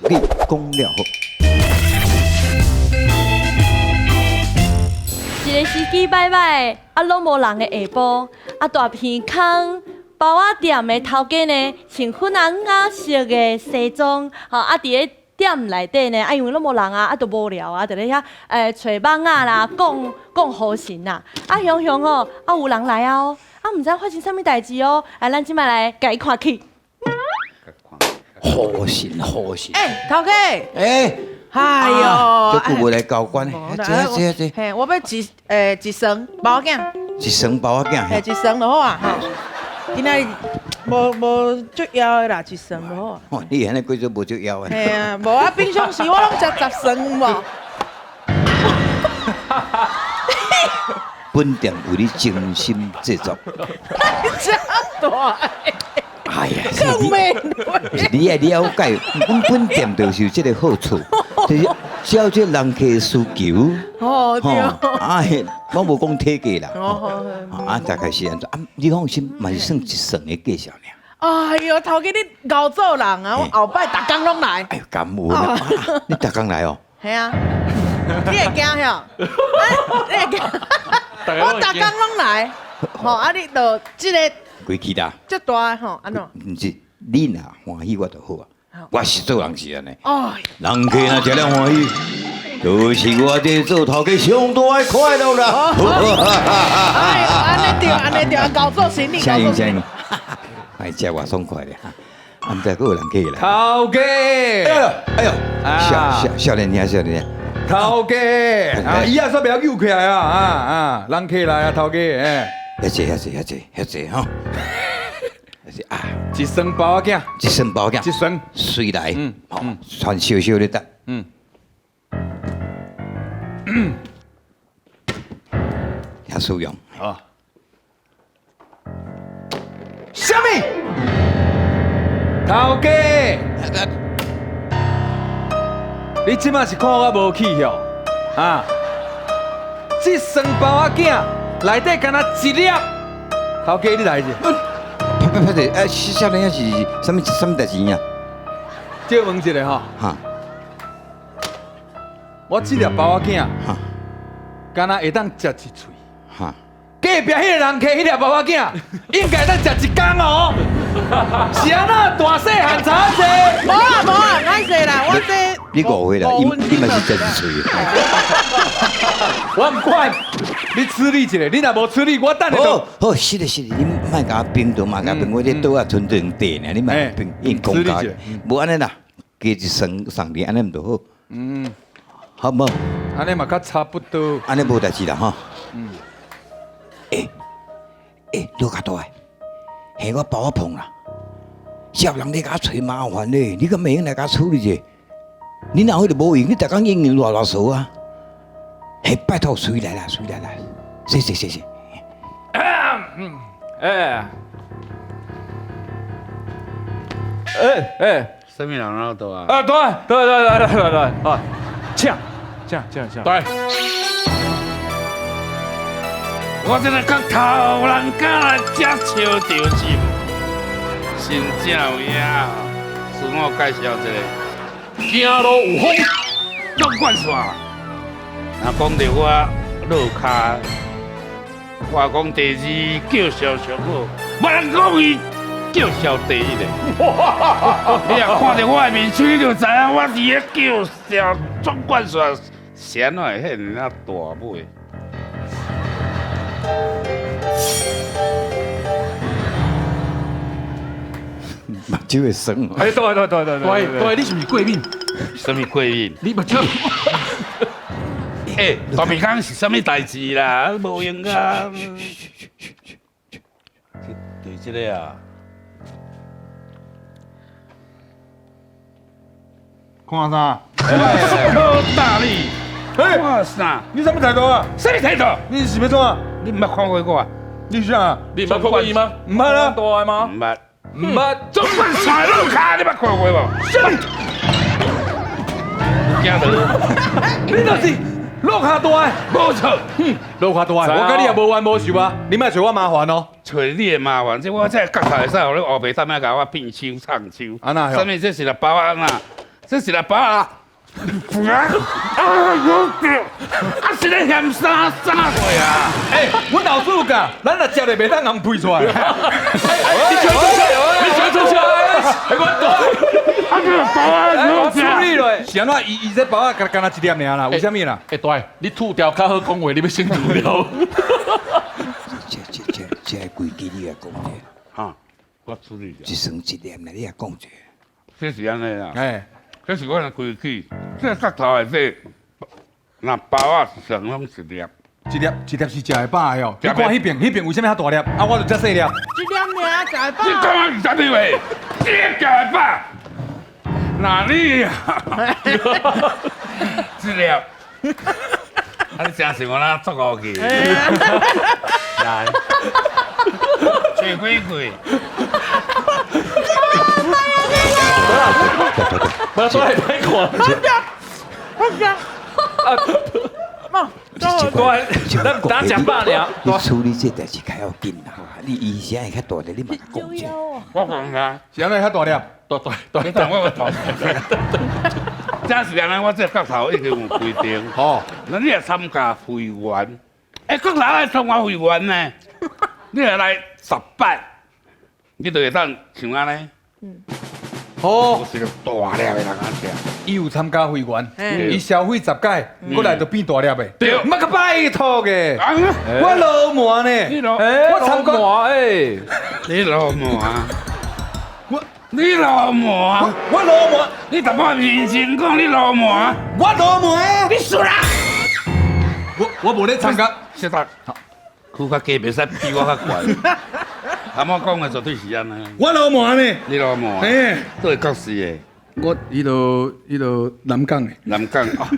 你講了好。一个時機䆀䆀，啊，攏無人的下晡，啊，大鼻空包仔店的頭家呢，穿粉紅仔色的西裝，吼，啊，佇咧店內底呢，啊，因為攏無人啊，啊，就無聊啊，佇咧遐揣網仔啦，講講好神啦，啊，雄雄哦，啊，有人來啊哦，啊，毋知發生啥物代誌哦，啊，咱這擺來共伊看去。好神好神。欸，頭家。欸。哎喲，這久無來交關，坐坐坐。嘿，我欲一雙包仔餅。一雙包仔餅。嘿，一雙就好啊。今仔日無足枵的啦，一雙就好啊。哦，你按呢叫做無足枵的。嘿啊，無啊，平常時我攏食10雙無。本店為你精心製作。遮大。哎呀，是你愛了解，阮本店就是有這個好處，就是照這人客需求。哦，對。啊，我無講體價啦。啊，大概是按怎？啊，你放心，嘛是算一算的價數爾。哎喲，頭家你𠢕做人啊，我後擺逐工攏來。哎喲，感恩啊！你逐工來哦。嘿啊。你會驚吼？你會驚？我逐工攏來。吼，啊，你就這個。規氣啦，這大吼，按怎？毋是，你若歡喜我就好啊。我是做人是按呢。人客若食了歡喜，就是我這做頭家上大的快樂啦。哎，按呢對，按呢對，𠢕做生意。請用，請用。哎，食偌爽快咧！啊，毋知閣有人客來。頭家，哎喲，少年兄，少年兄。頭家，啊，椅仔煞袂曉扭起來啊啊啊！人客來啊，頭家，哎。遐濟遐濟遐濟遐濟吼，啊！一雙包仔餅，一雙包仔餅，一雙隨來，吼，穿小小咧等，遐使用，好。啥物？頭家，你這馬是看我無氣吼？啊！這雙包仔餅。內底敢若一粒，頭家你來者。歹歹歹者，啊，少年兄是啥物啥物代誌啊？借問一下吼。哈。我這粒包仔餅，敢若會當食一喙。哈。隔壁彼个人客彼粒包仔餅，應該會當食一工哦。是按怎大細漢差濟？無啊無啊，歹勢啦，我這。你誤會啦，伊嘛是食一喙。我毋管，你處理一下，你若無處理，我等下就。好，是的，是的，你莫共我冰糖，莫共我冰，我這桌仔剩兩塊爾，你莫冰，伊講價，無按呢啦，加一雙送你，按呢毋就好。好無？按呢嘛較差不多。按呢無代誌啦，吼。欸欸，落較大，係我包仔碰啦，少人咧共我揣麻煩咧，你敢袂用來共我處理者？你若有彼個無用，你逐工應應偌偌嗦啊？嘿，拜託，隨來啦，隨來啦，謝謝謝謝。欸，欸欸，啥物人那多啊？啊，對對對對對對，啊，請請請請。對。我這個角頭人敢來遮笑著是，真正有影。自我介紹一下，行路有風，總冠線。若講著我落跤，我講第二叫囂上好，無人講伊叫囂第一咧。你若看著我的面喙，你就知影我佇咧叫囂總冠線是按怎會遐爾大尾。目睭會酸。哎，對對對對對對，你是毋是過敏？啥物過敏？你目睭。欸，大鼻孔是啥物代誌啦？無閒啊。就這個啊。看啥？好大力！看啥？你啥物態度啊？啥物態度？你是欲創啊？你毋捌看過我啊？你是啥？你毋捌看過伊嗎？毋捌啊。大的嗎？毋捌。毋捌。總冠線落跤，你捌看過無？啥物？驚著你就是落跤大的，無錯。哼，落跤大的，我佮你也無冤無仇啊，你莫揣我麻煩哦。揣你的麻煩，這我這角頭會使予你烏白踮遐共我變手藏手。按怎？啥物？這是粒包仔啊？這是來包啊！啊！有對，啊是咧嫌啥啥貨啊？欸，阮老師有教，咱若食咧袂當紅屁出來。你喜歡做笑，你喜歡做笑，哎，我啊這個包啊，我處理落，是按怎？伊伊這包仔敢若一粒爾啦，為啥物啦？欸，大，你吐掉較好講話，你欲先吐掉。這這這這規矩你來講者，哈，我處理一算一粒啦，你來講者。這是按呢啦，哎，這是我的規矩。這角頭內底，若包仔上攏一粒，一粒一粒是食會飽的哦。你看彼邊，彼邊為啥物較大粒？啊，我就遮細粒。一粒爾食會你飽。講的是啥物話？一粒食會飽？哪裡啊？一粒，啊你真是我那作惡去。來，揣幾句？不要說來歹看。好食，好食。對，咱打食飽爾。你處理這代誌較要緊啦，你伊聲會較大粒，你嘛共講者。我講啊，是按怎較大粒？大大大，你等我個頭。這是按呢，我這角頭已經有規定。哦，那你若參加會員，欸，角頭愛參加會員呢，你若來十擺，你就會當像按呢。哦，我是個大粒的人啊食。伊有參加會員，伊消費十擺，過來就變大粒的。對，莫閣拜託的，我老麻呢？我參加，哎，你老麻，我你老麻，我老麻，你淡薄面前講你老麻，我老麻，你輸啦！我無咧參加，小達，佢較低袂使比我較懸。阿媽講的絕對是按呢。我老麻呢？你老麻，哎，都會國事的。我彼落彼落南港的。南港哦，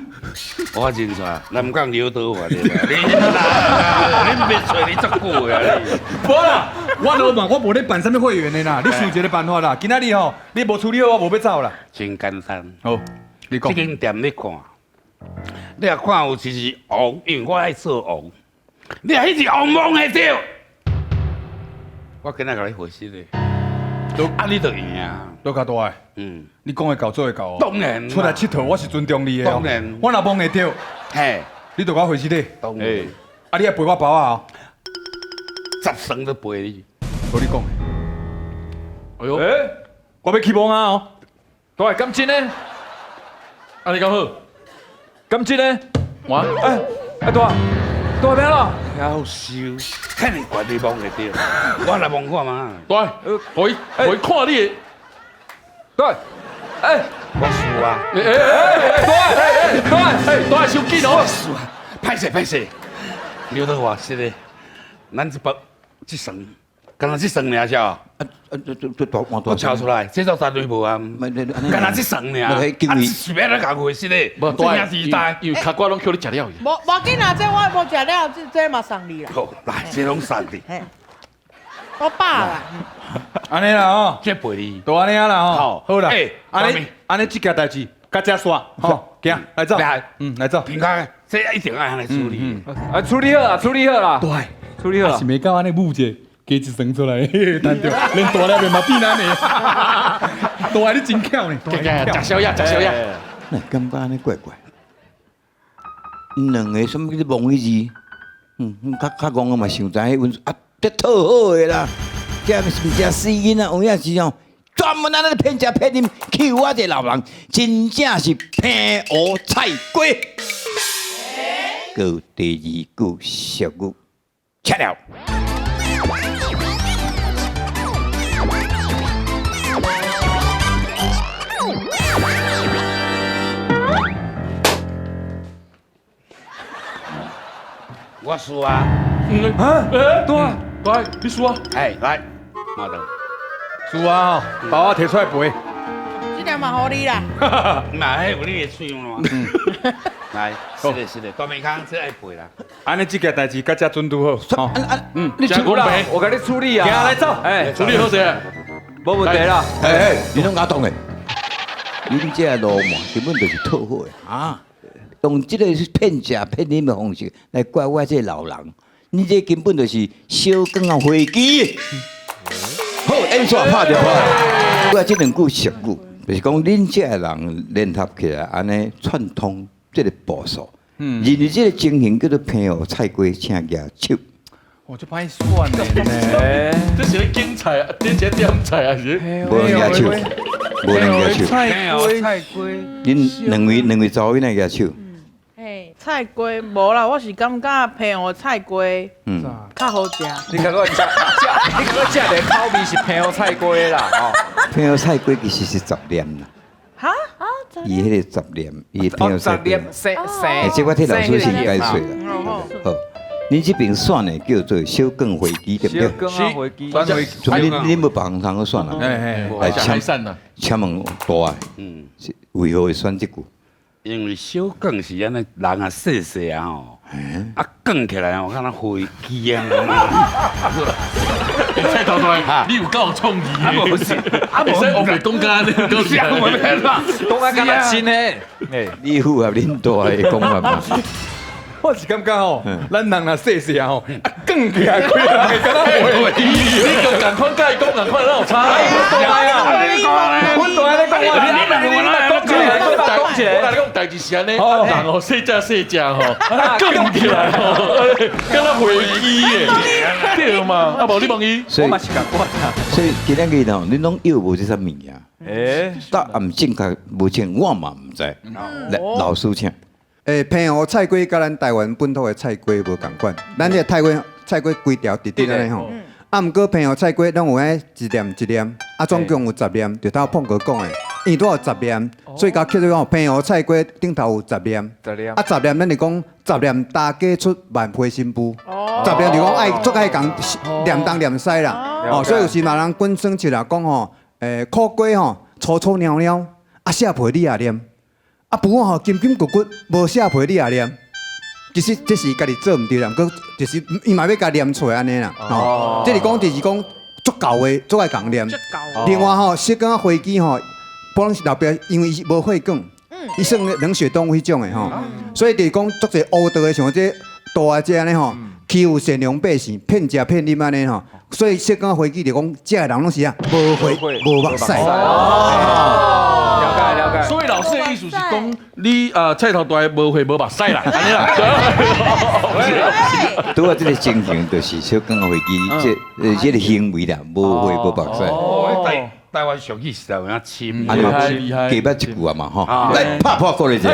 我認出來，南港劉德華的。你啦，你別揣你足久的啊你。無啦，我老麻，我無咧辦啥物會員的啦。你想一個辦法啦，今仔日吼，你無處理好，我無欲走啦。真簡單。好，你講。這間店你看，你若看有一隻王，因為我愛做王。你若彼隻王摸會著，我今仔共你回信的。啊，你就贏啊。都較大的。嗯，你講會到做會到哦。當然。出來𨑨迌，我是尊重你的哦。當然。我若摸會著，嘿，你就共我回信的。當然。啊，你愛賠我包仔哦。十双都賠你。無你講。哎喲，我欲去摸啊哦。大，敢真呢？按呢敢好？敢真呢？哇，哎，哎大，大咩咯？夭壽，肯定絕對摸會著。我來摸看嘛。大，予伊予伊看你的。對，哎，我輸啊！哎哎哎，大，哎大，哎大，傷緊哦！輸啊！歹勢歹勢，劉德華是的，咱這包這雙，敢若這雙爾是哦？啊啊，這這大我抄出來，這做絕對無啊！敢若這雙爾，啊，隨便來共回事的，無這是大，因為跤骨攏叫你食了去。無無緊啦，這我無食了，這這嘛送你啦。好，來，這攏送你。我飽啦。按呢啦吼，這賠你，就按呢啦吼。好啦，按呢按呢這件代誌，到這煞，吼，行，來走，嗯，來走。平開，這一定愛按呢處理。啊，處理好啦，處理好啦。對，處理好啦。是袂到按呢舞者，加一雙出來，單調，連大粒的嘛變按呢。大你真巧呢，食宵夜，食宵夜。那感覺按呢怪怪。兩個啥物去摸彼字？嗯，較較戇的嘛想知影，阮啊，這套好的啦。這毋是死囡仔，有影是哦，專門按呢騙食騙啉，欺負我這老人，真正是平烏菜瓜。閣有第二句俗語，切了。我輸啊！啊？對啊，對，你輸啊！哎，來，馬上輸啊！包仔提出來賠。這條嘛予你啦。嘛，彼有你的喙嘛。來，是的，是的，大明康這愛賠啦。按呢這件代誌到這準拄好。嗯，你處理，我共你處理啊。行，來走。哎，處理好勢，無問題啦。哎哎，你攏共當的，恁這老麻根本就是套好的啊！用這個騙食騙啉的方式來怪我這個老人，你這根本就是小光仔飛機。好，演煞拍著好。我這兩句俗語，就是講恁這个人聯合起來，按呢串通這个步數，認為這个情形叫做澎湖菜雞請舉手。我就歹選的呢。這是咧揀菜，這是點菜還是？無人舉手，無人舉手。菜雞，菜雞。恁兩位查某囡仔舉手。菜雞無啦，我是感覺澎湖菜雞較好食。你感覺食食，你感覺食的口味是澎湖菜雞啦，哦。澎湖菜雞其實是十念啦。哈？伊彼个十念，伊澎湖菜雞。生生。欸，這我替老師先解釋啦。好，恁這邊選的叫做小卷花枝，對不對？小卷花枝。選花枝。恁無別通去選啊？來，請問大的，為何會選這句？因為小卷是按呢人啊細細啊吼，啊捲起來吼，敢若飛機啊。菜頭大，你有夠創意啊無是，啊無使烏白講甲按呢，講啥話講啊敢若真的。你符合恁大的講法嗎？我是感覺吼，咱人若細細吼，啊捲起來，規人會敢若飛機。你講仝款，佮伊講仝款，哪有差？大啊！阮大咧講，你講起來，講起來，我共你講，代誌是按呢，人吼細隻細隻吼，啊捲起來吼，敢若飛機的，對嘛？啊無你問伊，所以我嘛是共款啊。所以今仔日吼，恁攏藥無這啥物件？答案正確無正，我嘛毋知。來，老師請。澎湖菜雞佮咱台灣本土的菜雞無仝款，咱這個菜雞菜雞規條直直按呢吼，啊，毋過澎湖菜雞攏有彼一粒一粒，啊，總共有十粒，就頭碰哥講的，伊拄有十粒，所以共叫做講澎湖菜雞頂頭有十粒，啊，十粒咱就講十粒大家出萬皮新婦，十粒就講愛足愛共念東念西啦，哦，所以有時嘛人滾耍笑啦，講吼，苦瓜吼粗粗貓貓，啊，寫皮你也念。啊，布吼金金骨骨，無寫皮你也念。其實這是家己做毋對啦，閣就是伊嘛欲共念出來按呢啦。哦，這是講就是講足厚的，足愛共念。另外吼，小卷仔花枝吼，不論是老爸，因為伊無血管，伊算冷血動物彼種的吼，所以就是講足濟烏道的，像這大的這按呢吼，欺負善良百姓，騙食騙啉按呢吼，所以小卷仔花枝就講，這个人攏是啊，無血無目屎。所以老師的意思是講，你啊菜頭大無血無目屎啦，按呢啦。拄仔這个情形就是小卷仔花枝，這個行為啦，無血無目屎。台台灣俗語實在有影深。厲害厲害，加捌一句啊嘛吼，來拍破鼓勵一下。